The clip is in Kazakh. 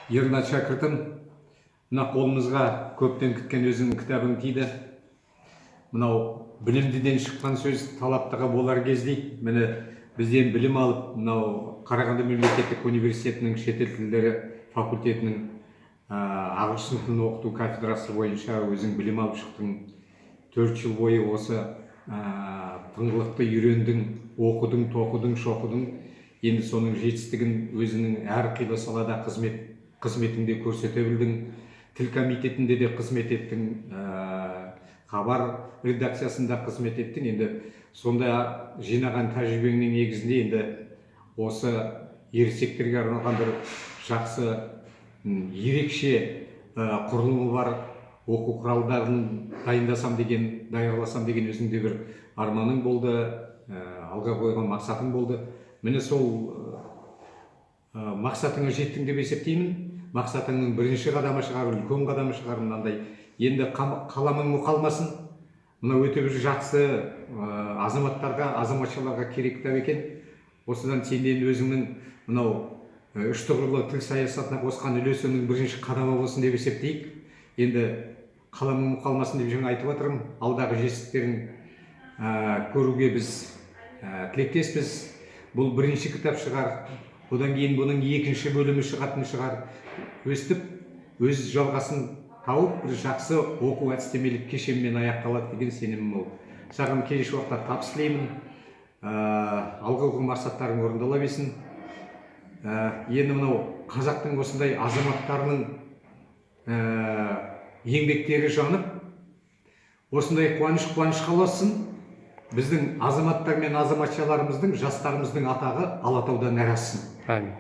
Ернат шәкіртім, мына қолымызға көптен күткен өзіңнің кітабың тиді. Мынау білімдіден шыққан сөз талаптыға болар кез дейді. Міне, бізден білім алып, мынау Қарағанды мемлекеттік университетінің шетел тілдері факультетінің ағылшын тілін оқыту кафедрасы бойынша өзің білім алып шықтың. 4 жыл бойы осы тыңғылықты үйрендің, оқыдың, тоқыдың, шоқыдың. Енді соның жетістігін өзіңнің әрқилы салада қызметіңде көрсете білдің. Тіл комитетінде де қызмет еттің, хабар редакциясында қызмет еттің. Енді сонда жинаған тәжірибеңнің негізінде енді осы ересектерге арналған бір жақсы, ерекше құрылымы бар оқу құралдарын дайындасам деген, даярласам деген өзіңде бір арманың болды, алға қойған мақсатың болды. Міне, сол мақсатыңа жеттің деп есептеймін. Мақсатыңның бірінші қадамы шығар, үлкен қадамы шығар мынандай. Енді қаламың мұқалмасын. Мына өте бір жақсы, азаматтарға, азаматшаларға керек кітап екен. Осыдан сен енді өзіңнің мынау үш тұғырлы тіл саясатына қосқан үлесіңнің бірінші қадамы болсын деп есептейік. Енді қаламың мұқалмасын деп жаңа айтып жатырмын. Алдағы жетістіктерін көруге біз тілектеспіз. Бұл бірінші кітап шығар, одан кейін бұның екінші бөлімі шығатын шығар. Өстіп өз жалғасын тауып, бір жақсы оқу әдістемелік кешенмен аяқталады деген сенімім мол. Саған келесі уақытта табыс тілеймін, алға қойған мақсаттарың орындала берсін. Енді мынау қазақтың осындай азаматтарының еңбектері жанып, осындай қуаныш қуанышқа ұлассын. Біздің азаматтар мен азаматшаларымыздың, жастарымыздың атағы Алатаудан әрі ассын. Әмин.